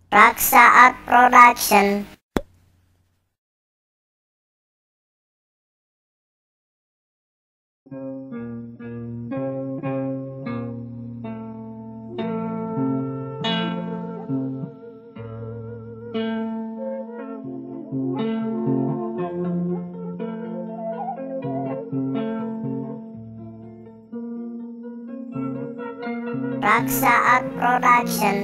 Raksa Art Production. Raksa Art Production.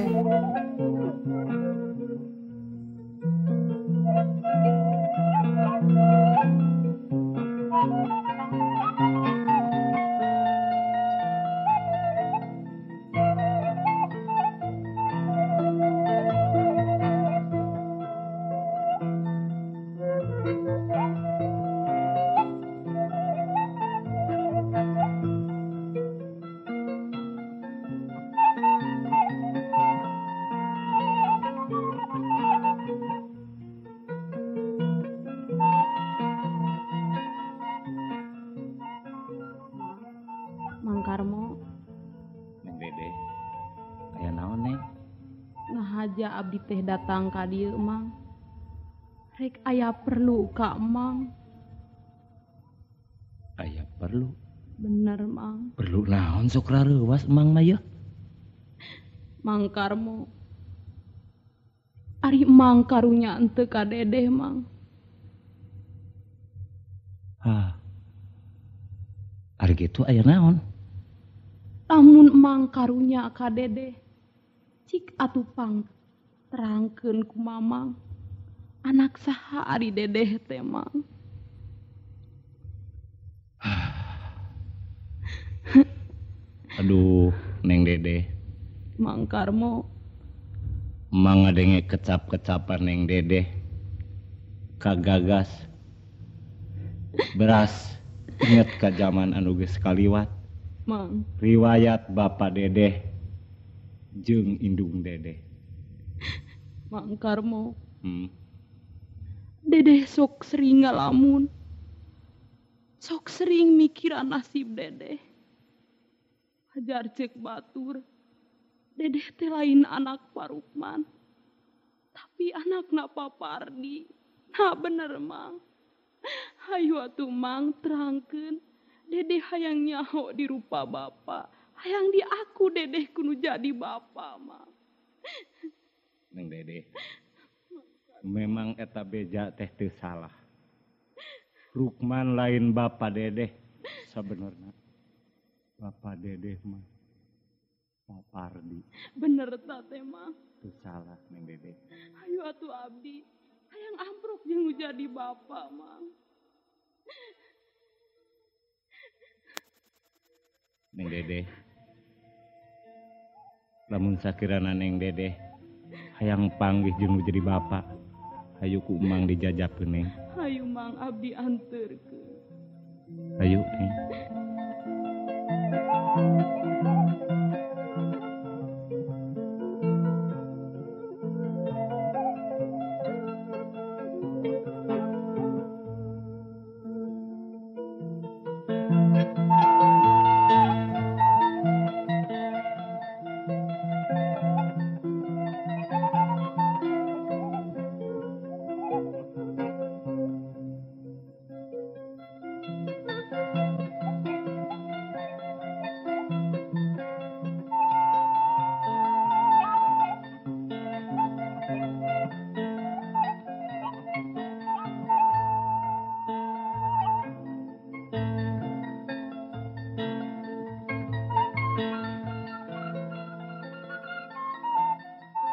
Mang Karmo. Neng Dede, aya naon Neng? Ngahaja abdi teh datang ka dieu Mang. Rek aya perlu ka Mang. Aya perlu? Bener Mang. Perlu naon sok rareuwas Mang mah yeuh? Mang Karmo. Ari Mang karunya henteu ka Dedeh Mang. Hah. Ari kitu aya naon? Lamun Mang karunya ka Dedeh, cik atuh pang terangkeun ku Mamang. Anak saha ari Dedeh teh Mang? Aduh, Neng Dedeh. Mang Karmo. Mang ngadenge kecap-kecapan Neng Dedeh. Kagagas. Beras. Ingat ka zaman anu geus kaliwat. Mang. Riwayat Bapak Dedeh jeung indung Dedeh. Mang Karmo. Dedeh sok sering ngalamun. Sok sering mikiran nasib Dedeh. Hajar cek batur. Dedeh teh lain anak Pak Rukman. Tapi anakna Pak Pardi. Nah bener Mang. Hayu atuh Mang terangkeun. Dedeh hayang nyaho di rupa bapak. Hayang di aku Dedeh kudu jadi bapak Mang. Neng Dedeh. Memang eta beja teh teu salah. Rukman lain bapak Dedeh sabenerna. Bapak Dedeh mah Pak Pardi. Bener ta teh Mang? Teu salah Neng Dedeh. Hayu atuh abdi. Hayang amprok jeung nu jadi bapak Mang. Neng Dedeh. Lamun sakirana Neng Dedeh hayang panggih jeung nu jadi bapak, hayu ku Mang dijajabkeun Neng. Hayu Mang abdi anterkeun. Hayu Neng.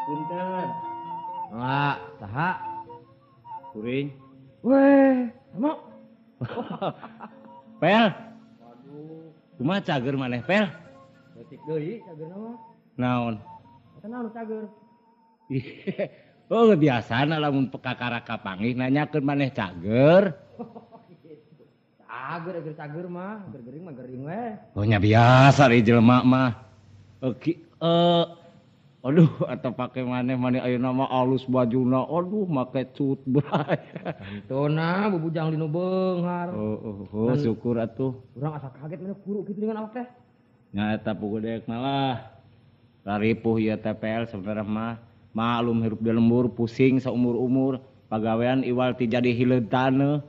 Punten. Wah, saha? Kuring. Weh, sama. Pel. Waduh. Kumaha cager maneh, Pel? Leutik deui cagerna mah. Naon? Eta naon cager? Oh, biasana lamun pekakaraka kapanggih nanyakeun maneh cager. Cager, ager cager mah, ager gering mah gering we. Oh nya biasa ari jelema mah. Aduh, atau pakai maneh-maneh ayeuna mah alus bajuna. Aduh, make cut bae. Tantona bubujang dinu beunghar. Oh, syukur atuh. Urang asa kaget maneh kuru kitu dengan awak teh. Nya eta pugudek malah. Raripuh ieu TPL sebenarnya mah. Maklum hirup di lembur pusing saumur-umur, pagawean iwal ti jadi hileud taneuh.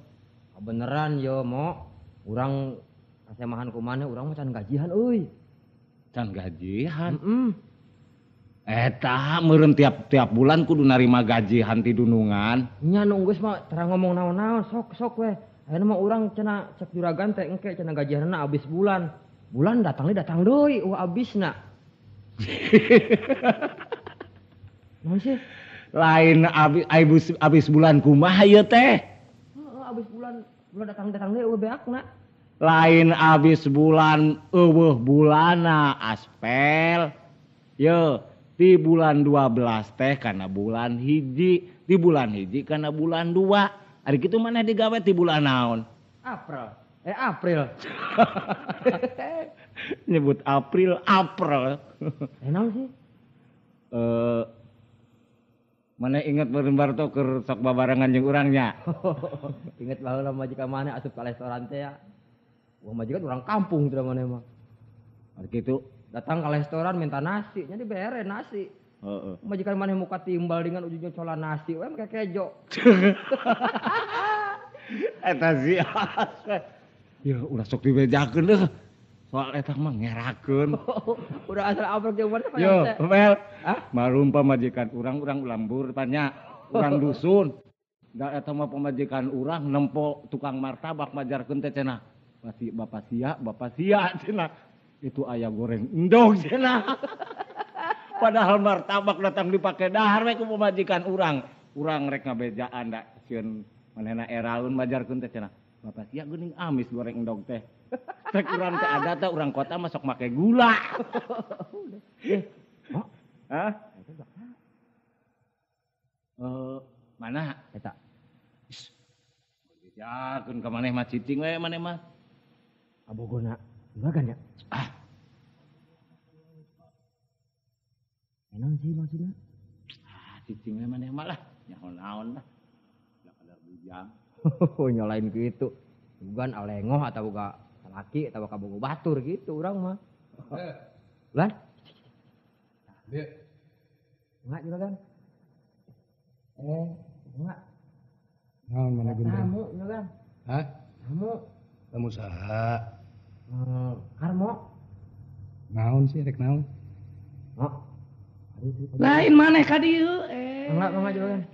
Beneran yo mo, urang kasemahan ku maneh urang mah can gajihan euy. Can gajihan? Heeh. Eta meureun tiap-tiap bulan kudu narima gajihan ti dunungan. Nya nu geus mah tara ngomong naon-naon, sok-sok we. Ayeuna mah urang cenah cek juragan teh engke cenah gajihanna abis bulan. Bulan datang deui, eueuh abisna. Naon sih? Lain abis bulan kumaha ieu teh? Heeh, abis bulan datang deui eueuh beakna. Lain abis bulan eueuh bulana aspel. Ye, di bulan 12 teh kana bulan hiji, di bulan hiji kana bulan 2. Ari kitu maneh digawe ti bulan naon? April. April. Nyebut April, April. Naon sih? Mana inget meureun barto keur sok babarengan jeung urang nya? Inget baheula majikan maneh asup ka restoran teh ya. Wah majikan urang kampung teh maneh mah. Ari kitu datang ke restoran minta nasi, nya dibere nasi. Heeh. Majikan maneh muka timbal dengan ujungnya cola nasi, we make kejo. Eta sih. Ya ulah sok dibejakeun deuh. Soal eta mah ngerakeun. Udah asal abrek jeung maneh. Yo, Mel. Hah? Marum pamajikan urang lembur tanya, urang dusun. Da eta mah pamajikan urang nempo tukang martabak majarkeun teh cenah. Pasti bapak sia cenah. Itu aya goreng endog cenah. Padahal martabak datang dipake dahar we ku pamajikan urang. Urang rek ngabejaan da sieun manehna eraeun majarkeun teh cenah. Bapak sia geuning amis goreng endog teh. Rek urang teh ada teh urang kota mah sok make gula. Hah? Mana eta? Bejakeun ka maneh mah cicing we maneh mah. Abogona juragan ya? Ah. Naon sih maksudnya? Ah, cicing we maneh mah lah. Nyaho naon lah. Da kadar bujang. Nyalain gitu. Bukan alengoh atau buka laki atau kabogo batur gitu urang mah. Lan? Dia. Enggak juragan. Enggak. Naon mana gundreng? Tamu juragan. Hah? Tamu. Tamu saha? Karmo. Naon sih rek naon? Oh. Lain maneh ka dieu. Enggak juragan.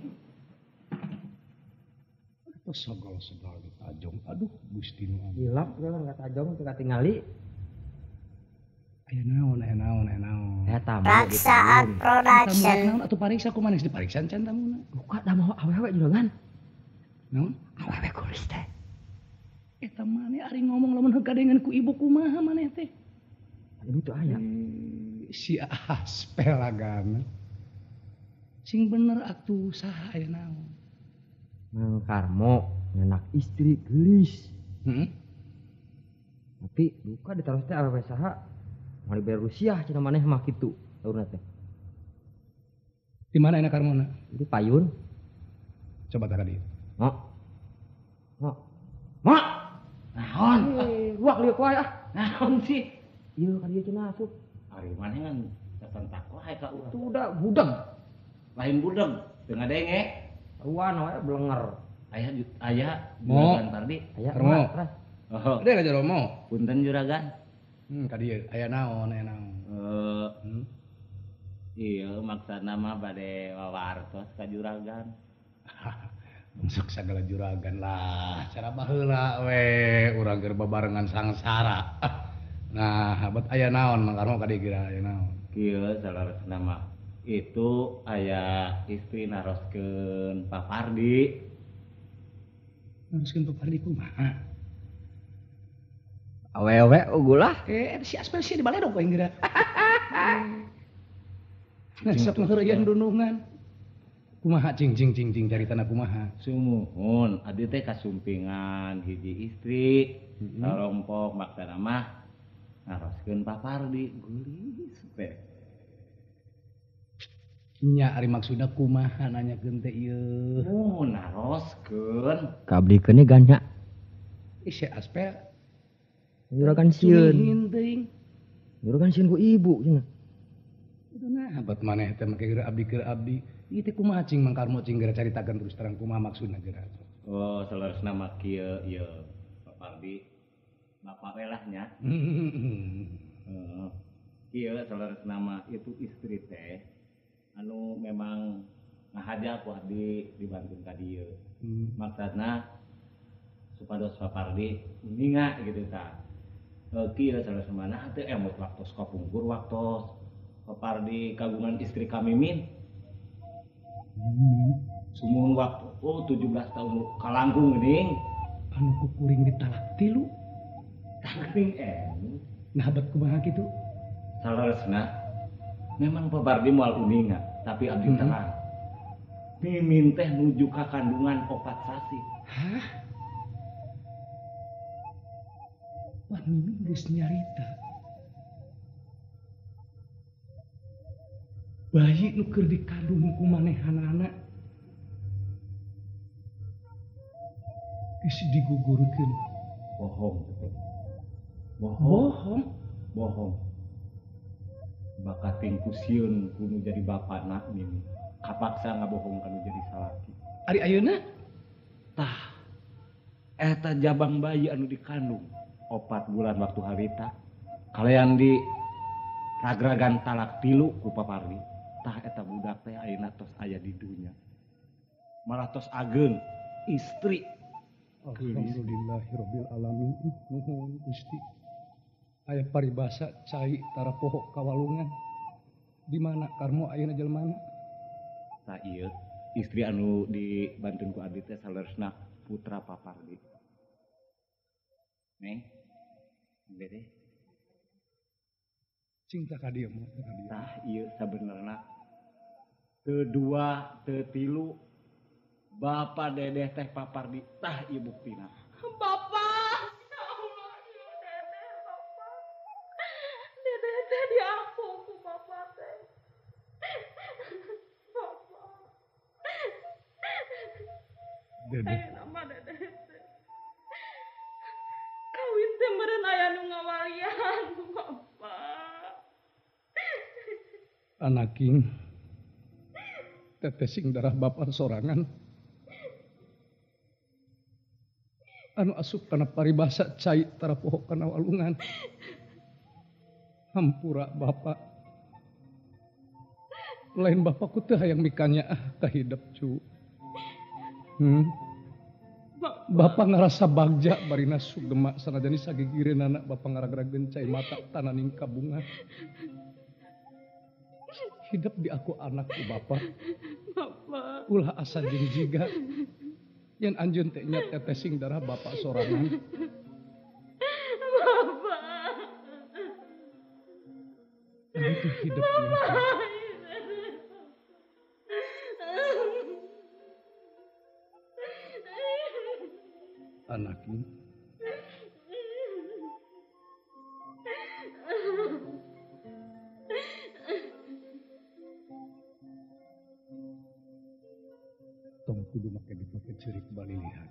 Segala-segala di tajong. Aduh, Gusti nu agung. Hilap juragan ka tajong teu katingali. Aya naon. Raksaat Production. Naon atuh pariksa kumaha geus dipariksa can tamuna? Buka da mau awewe juragan. Naon? Awewe geulis teh. Eta maneh ari ngomong lamun heuh kadengan ku ibu kumaha maneh teh? Ibu teu aya. Si aspel agana. Sing bener atuh saha aya naon? Mang Karmo nyanak istri geulis. Heeh. Tapi duka ditaruh teh awewe saha? Mau dibayar Rusia cenah maneh mah kitu saurna teh. Di mana enak Karmona? Di payun. Coba tah ka dieu. Mo. Mo. Mo. Naon? Ruak lieu wae ah. Naon sih? Ieu ka dieu cenah asup. Ari maneh kan sasentak wae ka urang. Tuh udah budeg. Lain budeg, teu ngadenge. Ruan wae belenger. Aya juragan Pardi. Aya Karmo. Oh. Ada ka jero mo. Punten juragan. Ka dieu aya naon. Iya maksana mah bade wawartos ka juragan. Masuk sagala juragan lah, cara baheula we urang keur babarengan sangsara. Nah, abet aya naon Mang Karmo ka dieu kira aya naon? Kieu saleresna mah. Itu aya istri naroskeun Pak Pardi. Naroskeun Pak Pardi kumaha? Awewe ugulah. Si aspel sia dibaledog aing geura. Nah, sok ngeureuyeuh dunungan. Kumaha cing caritana kumaha? Sumuhun, abdi teh kasumpingan hiji istri, sarompok maksana mah naroskeun Pak Pardi geulis teh. Nya ari maksudna kumaha nanyakeun teh ieu? Oh, naroskeun. Ka abdi keun ganya. Ih, si aspel juragan sieun. Juragan sieun ku ibu cenah. Itu Nah, bat maneh teh make geura abdi keur abdi. Ieu teh kumaha cing Mang Karmo cing geura caritakeun terus terang kumaha maksudna geura. Oh, saleresna mah kieu ieu Pak Pardi. Bapak we lah nya. Heeh. Kieu saleresna mah itu istri teh anu memang ngahaja ku abdi dibantuan ka dieu. Maksudna supados Pak Pardi uninga gitu tah. Kieu saleresna mah teu emut waktos kapungkur waktos Pak Pardi kagungan istri Kamimin. Sumuhun waktu 17 tahun kalangkung geuning anu kukuring ditalak tilu. Tangking nah bat kumaha kitu? Saleresna memang Pak Pardi moal uninga tapi abdi terang. Mimin teh nuju ka kandungan 4 sasi. Hah? Wah, Mimin geus nyarita. Bayi nu keur dikandung ku manehanana geus digugurkeun. Bohong teh. Bohong. Bohong. Bakating ku sieun ku nu jadi bapana Mimin. Kapaksa ngabohong kanu jadi salaki. Ari ayeuna? Tah. Eta jabang bayi anu dikandung 4 bulan waktu harita. Kalian di ragragan talak tilu ku Pak Pardi. Tah eta budak teh ayeuna tos aya di dunya. Malah tos ageung istri. Alhamdulillahirabbil alamin. Nuhun Gusti. Aya paribasa cai tara poho kawalungan. Di mana Karmo ayeuna jelmana? Tah ieu istri anu dibantuan ku abdi teh saleresna putra Pak Pardi. Neng, bete. Cing tah ka dieu mah ka dieu. Tah ieu sabenerna teu dua teu tilu Bapak Dedeh teh Pak Pardi tah ieu buktina. Bapak, ya Allah, ieu Dedeh Bapak. Dedeh teh diaku ku Bapak teh. Bapak. Dedeh. Nama Dedeh teh. Kawin teh meureun aya nu ngawalian Bapak. Anaking teteh sing darah bapak sorangan anu asup kana paribasa cai tara poho kana walungan. Hampura bapak, lain bapakku teh hayang mikanyaah ka hidep cu. Bapak ngerasa bagja barina sugema sanajan sagigireunana bapak ngaragrageun cai mata tananing kabunga. Hidup di aku anak ku bapak. Bapak. Ulah asa jeung jiga. Yen anjeun teh nya teteh sing darah bapak sorangan. Bapak. Itu hidupnya. Anak ini. Tong kudu make dipake cerik balilihan.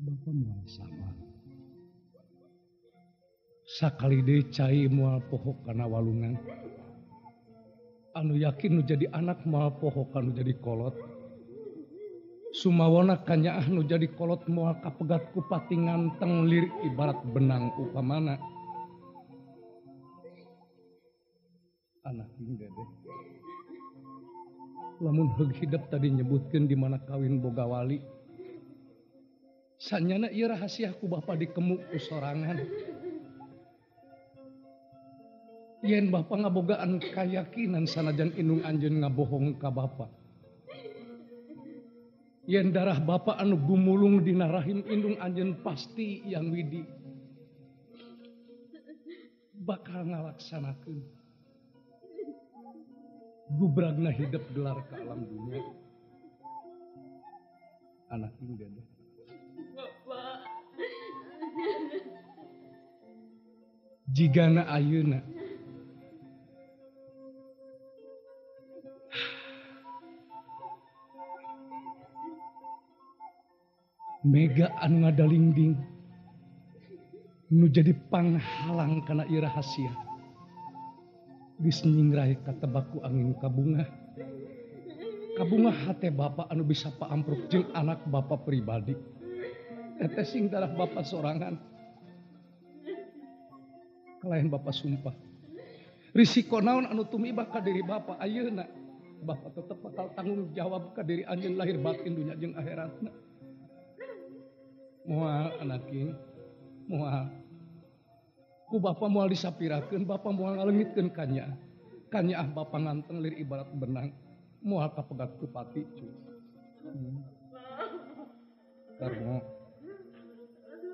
Bapak moal sama. Sakali deui cai moal poho kana walungan. Anu yakin nu jadi anak moal poho kanu jadi kolot. Sumawona kanyaah nu jadi kolot moal kapegat ku pati nganteng lir ibarat benang upamana. Anak ing Dedeh. Lamun heug hidep tadi nyebutkeun di mana kawin boga wali. Sanyana ieu rahasia ku bapa dikemu ku sorangan. Yen bapa ngabogaan kayakinan sanajan indung anjeun ngabohong ka bapa. Yen darah bapa anu gumulung dina rahim indung anjeun pasti yang widi bakal ngalaksanakeun. Gubragna hidup gelar ke alam dunia. Anak ing Dedeh. Bapak. Jigana ayeuna Mega anu ngadalingding nu jadi panghalang kana ieu rahasia. Geus nyingrai katebak ku angin kabungah. Kabungah hate bapak anu bisa paampruk jeung anak bapak pribadi. Tete sing darah bapak sorangan. Kalayan bapak sumpah. Risiko naon anu tumibah ka diri bapak ayeuna. Bapak tetep bakal tanggung jawab ka diri anjeun lahir batin dunya jeung akhiratna. Moal anaking, moal. Ku bapak moal disapirakeun, bapak moal ngalengitkeun kanyaah. Kanyaah bapak nganteng lir ibarat benang, moal kapegat ku pati cu. Karmo.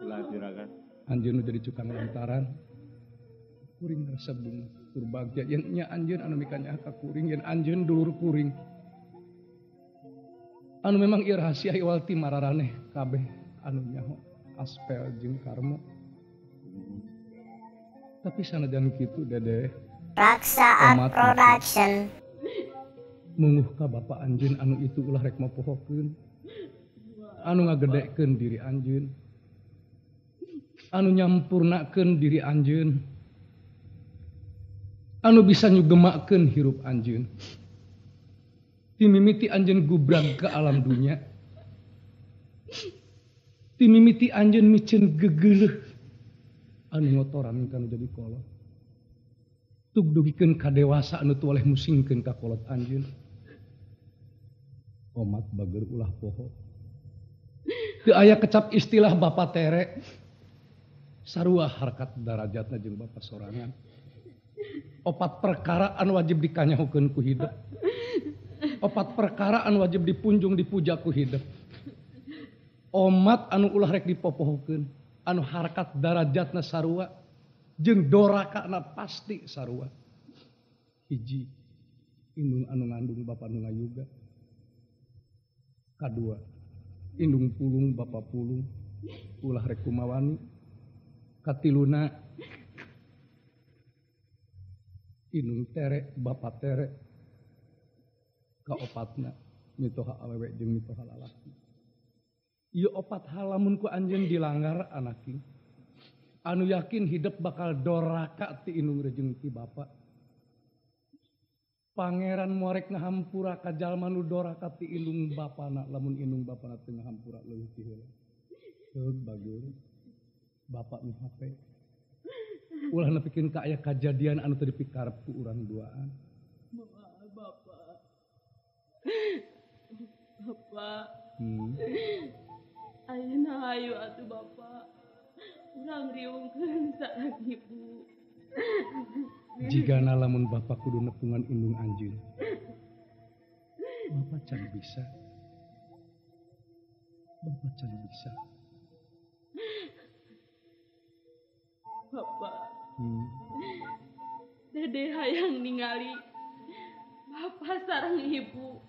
Ulah juragan. Anjeun nu jadi cukang lantaran. Kuring rasa bunga kurbagja yen nya anjeun anu mikanyaah ka kuring yen anjeun dulur kuring. Anu memang ieu rahasia iwal ti mararaneh kabeh anu nyaho Aspel jeung Karmo. Tapi sanajan kitu Dedeh Raksa Art Production munguh ka bapak anjeun anu itu ulah rek mapohokeun. Anu ngagedekeun diri anjeun. Anu nyampurnakeun diri anjeun. Anu bisa nyugemakeun hirup anjeun. Timimiti anjeun gubrag ke alam dunya. Timimiti anjeun miceun gegeuleuh anu ngotoran kanu jadi kolot. Tug dugikeun ka dewasa anu tualeh musingkeun ka kolot anjeun. Omat bager ulah poho. Teu aya kecap istilah bapa tere. Sarua harkat darajatna jeung bapa sorangan. Opat perkara anu wajib dikanyahokeun ku hidup. Opat perkara anu wajib dipunjung dipuja ku hidup. Omat anu ulah rek dipopohokeun, anu harkat darajatna sarua jeung dorakana pasti sarua. Hiji, indung anu ngandung bapa nu ngayuga. Kadua, indung pulung bapa pulung ulah rek kumawani. Katiluna, indung tere bapa tere. Kaopatna mitoha awewe jeung mitoha lalaki. Ieu opat hal lamun ku anjeun dilanggar anaki. Anu yakin hidup bakal doraka ti indung rejeung ti bapa. Pangeran moarek ngahampura ka jalma nu doraka ti indung bapana lamun indung bapana teu ngahampura leuwih ti heula. Heug bager. Bapak nu HP. Ulah nepikeun ka aya kajadian anu teu dipikarep ku urang duaan. Moal bapak. Bapak. Ayeuna hayu atuh bapak. Urang riungkeun sareng ibu. Jigana lamun bapak kudu nepungan indung anjeun. Bapak can bisa. Bapak can bisa. Bapak. Dede hayang ningali bapak sareng ibu.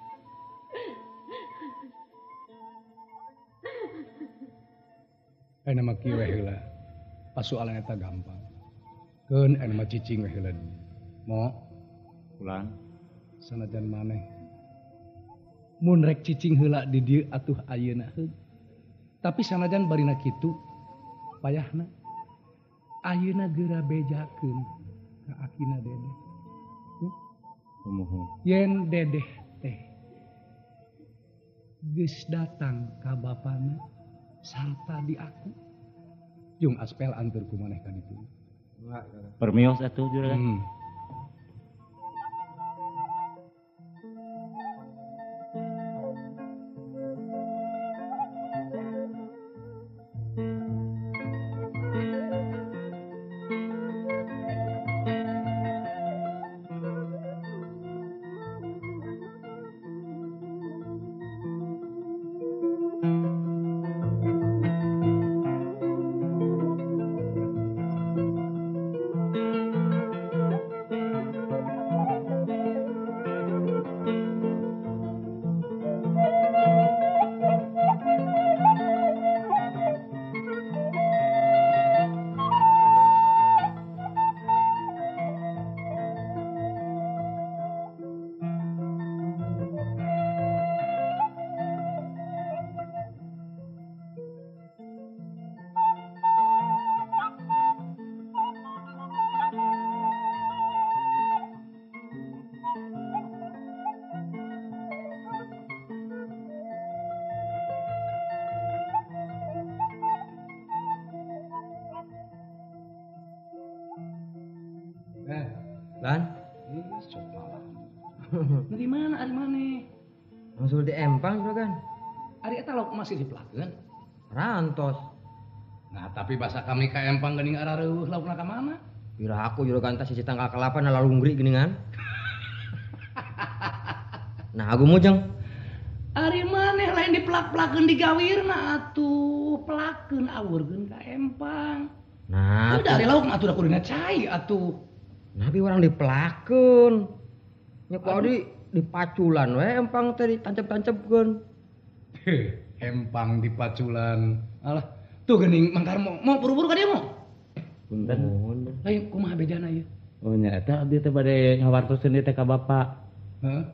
Ayeuna mah kieu we heula. Pasualan eta gampang. Keun ayeuna mah cicing we heula. Mo pulang sanajan maneh. Mun rek cicing heula di dieu atuh ayeuna heug. Tapi sanajan barina kitu payahna. Ayeuna geura bejakeun ka akina Dedeh. Sumuhun. Yen Dedeh teh geus datang ka bapana sarta di aku. Jung Aspel anteur ku maneh ka ditu. Permios atuh juragan. Lan? Sok malah. Dari mana ari maneh? Langsung di empang juragan. Ari eta lauk masih dipelakeun? Rantos. Nah, tapi basa kami ka empang geuning arareuh laukna ka mana? Pira aku juragan teh sisi tangkal kelapa na lalunggri geuningan. Nah, aku mujeng. Ari maneh lain dipelak-pelakeun digawirna atuh, pelakeun awurkeun ka empang. Nah, dari lauk mah atuh da kuduna cai atuh. Nabi orang dipelakeun. Nya ku adi dipaculan we empang teh ditancep-tancepkeun. Empang dipaculan. Alah, tuh geuning Mang Karmo, mau buru-buru ka dieu mau? Punten. Lain kumaha bejana ieu? Oh nya eta abdi teh bade ngawartoseun ieu teh ka bapak. Heeh.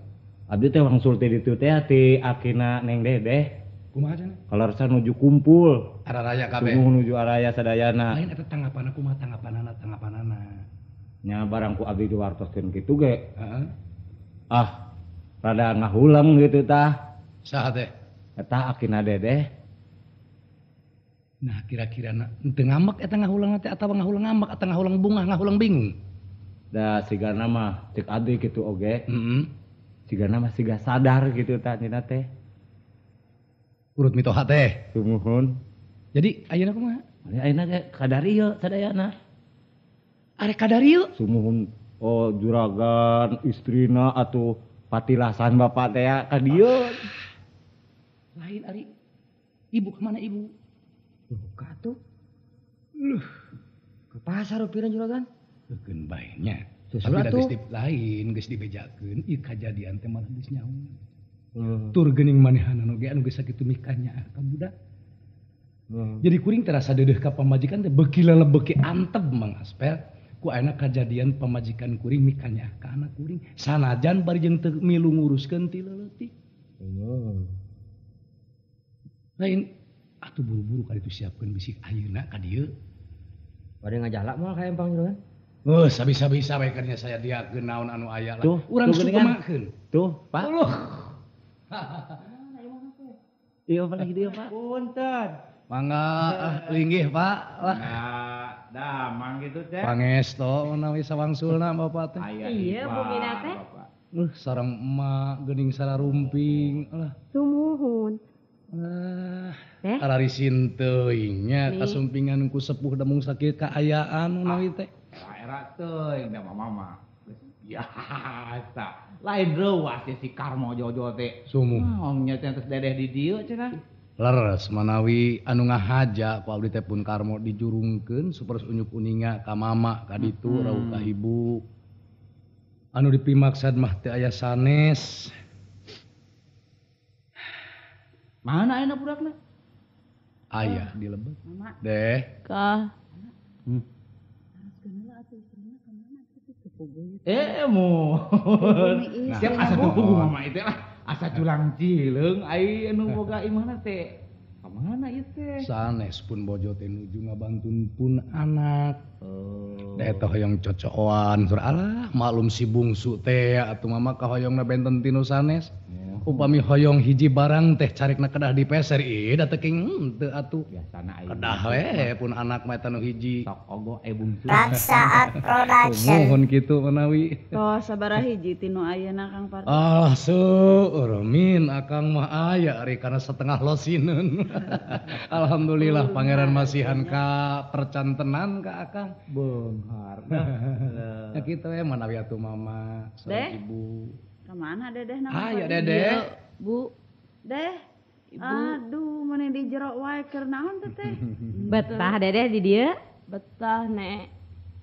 Abdi teh wangsul teh ditu teh ti akina Neng Dedeh. Kumaha cenah? Kalarsa nuju kumpul. Araraya kabeh. Sumuh nuju araya sadayana. Lain eta tanggapanna kumaha tanggapanana. Nya barang ku abdi diwartoskeun kitu ge. Heeh. Ah, rada ngahulang gitu tah. Saha teh? Eta akina Dedeh. Nah, kira-kira teu ngambek eta ngahulang teh atawa ngahulang ngambek atawa ngahulang bungah, ngahulang bingung. Da sigana mah cek abdi kitu oge. Heeh. Sigana mah siga sadar gitu tah cenah teh. Urut mitoha teh. Sumuhun. Jadi ayeuna kumaha? Ayeuna ge kadarieu sadayana. Arek kadarieu? Sumuhun. Oh juragan istrina atuh patilasan bapak teh ka dieu. Lain ari ibu kemana ibu? Buka tuh. Luh, ke pasar piran juragan. Keun bae nya. Tapi da geus lain geus dibejakeun ieu kajadian teh malah geus nyaho. Tur geuning manehanana oge anu geus sakitu mikanyaah ka budak. Jadi kuring terasa deudeuh ka pamajikan teh beuki leleb beuki antep Mang Aspel. Ku ayeuna kajadian pamajikan kuring mikanyaah ka anak kuring sanajan bari jeung teu milu nguruskeun ti leutik. Lain atuh buru-buru ka ditu siapkeun bisi ayeuna ka dieu. Bade ngajalak moal ka empang juragan. Geus sabisa-bisa bae kernya saya diakeun naon anu aya lah. Urang sukemakeun. Tuh, Pak. Uluh. Ieu apa lagi dieu, Pak? Punten. Mangga linggih, Pak. Lah. Nah, damang gitu teh. Pangesto menawi sawangsulna Bapak teh. Iya, bumina teh. Sareng emak geuning sararumping lah. Sumuhun. Ararisin teuing nya kasumpingan ku sepuh demung sakieu kaayaan menawi teh. Era-era teuing da mama geus biasa. Lain reuas si Karmo Jojo teh. Sumuh. Naon nya teh geus dedeh di dieu cenah. Leres manawi anu ngahaja ku abdi teh pun Karmo dijurungkeun supers unyuk uninga ka mama ka ditu rauh ka ibu. Anu dipimaksad mah teu aya sanes. Mana ayeuna budakna? Aya di lebet. Deh. Kah. Mu. Siap asa tubuh mama itu lah. Asa culang cileung ai anu boga imahna teh. Ka mana ieu teh? Sanes pun bojo teh nuju ngabantun pun anak. Oh. Da eta hoyong cocoan sur alah maklum si bungsu teh atuh mama kahoyongna benten tinu sanes. Upami hoyong hiji barang teh carikna kedah dipeser ieu da teu king teu atuh. Biasana aya. Kedah we pun anak mah eta nu hiji. Sok ogo eh bungsu. Raksaat Production. Muhun kitu manawi. Tos sabaraha hiji tinu ayeuna Kang Pardi? Ah seueur min akang mah aya ari kana setengah losineun. Alhamdulillah pangeran masihan ka percantenan ka akang. Beunghar. Ya kitu we manawi atuh mama sareng ibu. Kemana dedeh nama? Ah ya dedeh. Bu. Deh. Ibu. Aduh, mana di jero wae keur naon teh teh? Betah dedeh di dieu? Betah, Nek.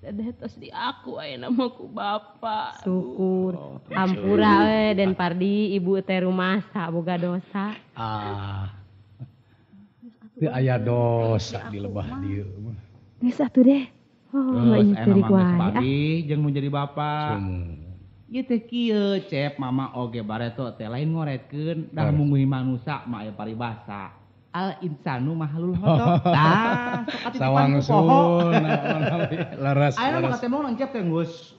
Dedeh tos di aku ayeuna mah ku bapak. Syukur. Oh, ampura we Den Pardi, ibu teh rumasa boga dosa. Ah. Teu aya dosa di lebah dieu mah. Geus atuh deh. Oh, geus enak mah geus jeung nu jadi bapak. Ieu teh kieu cep mama oge bareto teh lain ngoretkeun dah mungguhi manusa mah aya paribasa. Al insanu mahalul hoto. Tah sok atuh sawangsun leres. Ayeuna mah katembong cep teh geus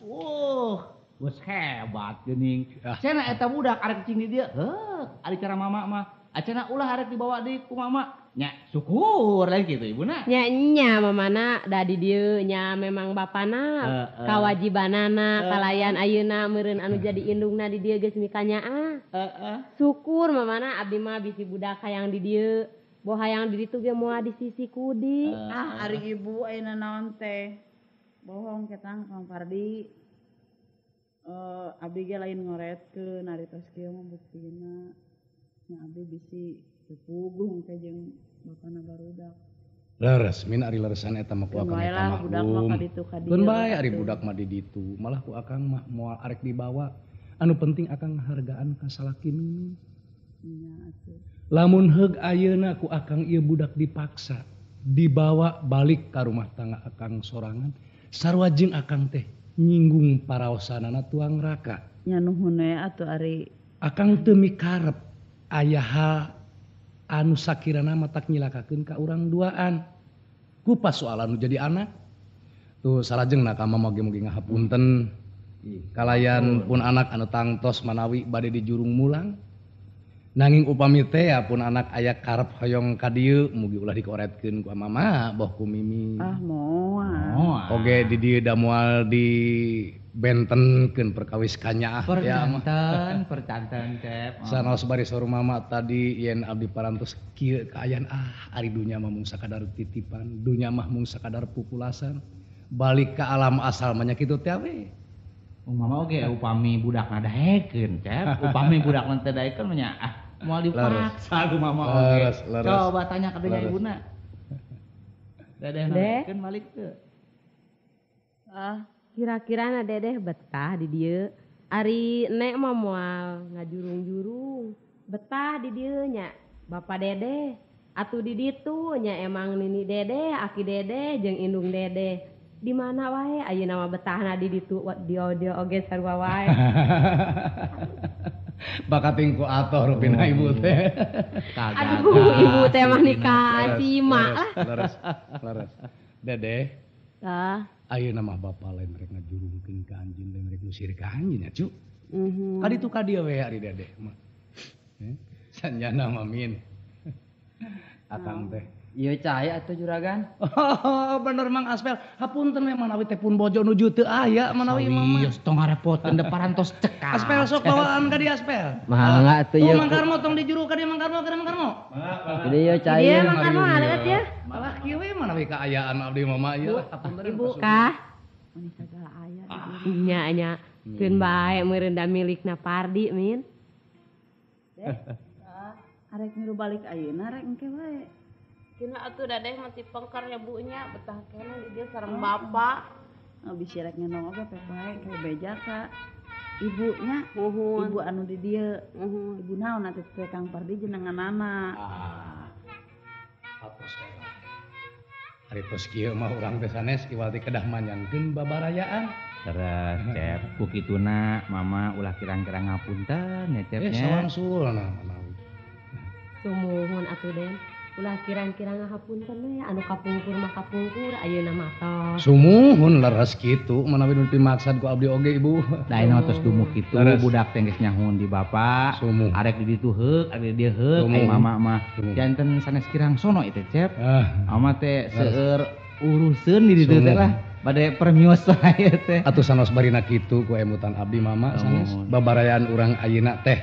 geus hebat geuning. Cenah eta budak arek cing di dieu. Heuh, ari cara mama mah. Acenah ulah arek dibawa deui ku mama. Nya syukur lain kitu ibuna. Nya nya mamana da di dieu nya memang bapana kawajibanana kalayan ayeuna meureun anu jadi indungna di dieu geus mikanyaah. Heeh. Syukur mamana abdi mah bisi budak hayang di dieu. Boh hayang di ditu ge moal di sisi kudi. Ah ari ibu ayeuna naon teh? Bohong ketang Kang Pardi. Abdi ge lain ngoretkeun ari tos kieu mah buktina. Nya abdi bisi teu puguh teh jeung bapana barudak. Leres min ari leresan eta mah ku akang eta maklum. Keun bae ari budak mah di ditu, malah ku akang mah moal arek dibawa. Anu penting akang ngahargaan ka salaki Mimi. Nya atuh. Lamun heug ayeuna ku akang ieu budak dipaksa dibawa balik ka rumah tangga akang sorangan, sarua jeung akang teh nyinggung paraosanana tuang raka. Nya nuhun we atuh ari akang teu mikarep aya hal anu sakirana matak nyilakakeun ka urang duaan. Ku pasoalan nu jadi anak. Tuh salajengna ka mama ge mugi ngahapunten kalayan pun anak anu tangtos manawi bade dijurung mulang. Nanging upami teh ya pun anak aya karep hoyong ka dieu mugi ulah dikoretkeun ku mama boh ku Mimi. Ah moal. Oge di dieu da moal di bentenkeun perkawis kanyaah ya mah. Percanten Cep. Sanaos bari saur mama tadi yen abdi parantos kieu kaayaan ah ari dunya mah mung sakadar titipan, dunya mah mung sakadar pupulasan. Balik ka alam asal mah nya kitu teh we. Mama oge upami budak ngadaekeun Cep, upami budak teu daekeun mah nya ah moal dipaksa ku mama oge. Coba tanya ka dinya ibuna. Dedeh nadaekeun balik teu? Ah, kira-kira na dedeh betah di dieu. Ari nek mah moal ngajurung-jurung. Betah di dieu nya bapak dedeh. Atuh di ditu nya emang nini dedeh, aki dedeh jeung indung dedeh. Di mana wae ayeuna mah betahna di ditu dio-dio oge sarua wae. Bakating ku atoh rupina ibu teh. Aduh ibu teh mah nikah cima lah. Leres, leres. Dedeh. Tah. Ayeuna mah bapa lain rek ngajurungkeun ka anjeun lain rek ngusir ka anjeun nya cu. Ka ditu ka dieu we ari dedeh mah. Sanjana mah min. Akang teh. Ieu cai atuh juragan. Oh, bener Mang Aspel. Hapunten we manawi teh pun bojo nuju teu aya manawi mama. Sawios tong ngarepoteun da parantos cekap. Aspel sok bawaan ka dieu Aspel. Mangga atuh ieu. Mang Karmo tong dijuru ka dieu Mang Karmo, ka Mang Karmo. Jadi ieu cai. Ieu Mang Karmo aleueut ya. Malah kieu we manawi kaayaan abdi mama ieu lah. Hapunten Ibu kah? Mani sagala aya. Nya nya. Keun bae meureun da milikna Pardi min. Deh. Arek milu balik ayeuna rek engke wae. Kina atuh dadeh mah ti pengker ya bunya betah keneh di dieu sareng bapak. Oh bisi rek ngendong oge pek wae ke beja ka ibunya. Ibu anu di dieu. Ibu naon atuh teh Kang Pardi jenenganana. Ah. Atos era. Ari tos kieu mah urang teh sanes iwal ti kedah manyangkeun babarayaan. Terus Cep, ku kituna mama ulah kirang-kirang ngapunten nya Cep nya. Sawangsulna manawi. Sumuhun atuh Den. Ulah kirang-kirang ngahapunten we anu kapungkur mah kapungkur ayeuna mah tos. Sumuhun leres kitu manawi nu dimaksad ku abdi oge ibu. Da ayeuna tos dumuk kitu budak teh geus nyahun di bapak. Arek di ditu heuk, arek di dieu heuk, ai mama mah janten sanes kirang sono ieu teh Cep. Mama teh seueur uruseun di ditu teh lah. Bade permios wae teh. Atuh sanos barina kitu ku emutan abdi mama sanes babarayaan urang ayeuna teh.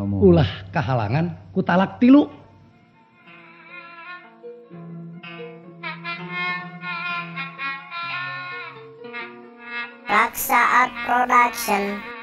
Ulah kahalangan ku talak tilu. Raksa Art Production.